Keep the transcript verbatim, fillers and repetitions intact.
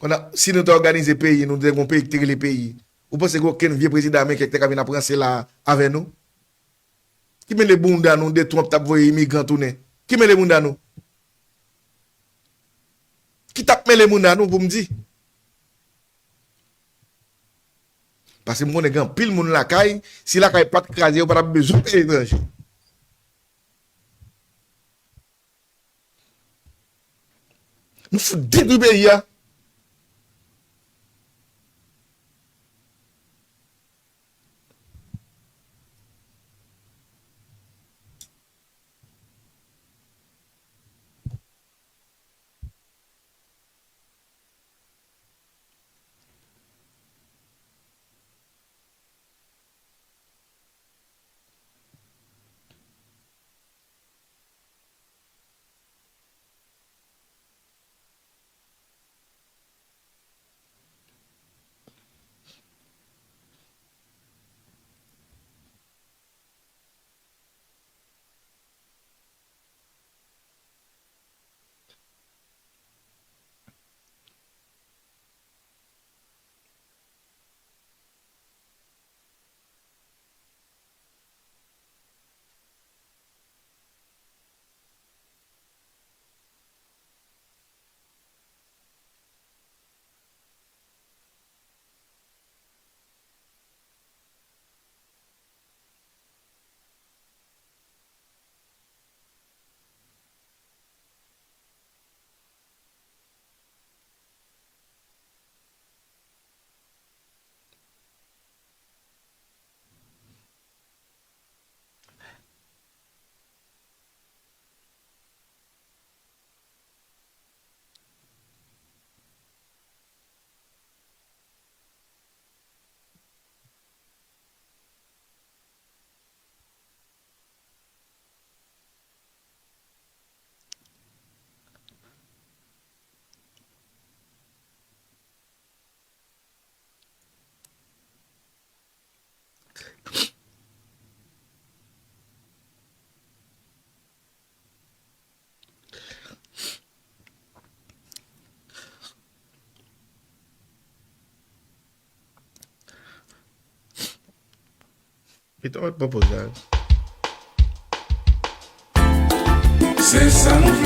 Pandan, si nou te òganize peyi, nou te gen yon peyi ki te rele peyi. Ou panse gen okenn vye prezidan ameriken ki te ka vin ap ranse la avè nou? Ki mele bounda nou de Trump t ap voye imigran tounen? Ki mele bounda nou? Ki t ap mele bounda nou pou m di? Paske m konnen gen anpil moun lakay, si lakay pa t kraze, yo pa t ap bezwen peye etranje. Nou fout detwi peyi a. Pito, wat pwopoze a? Se sa nou vle.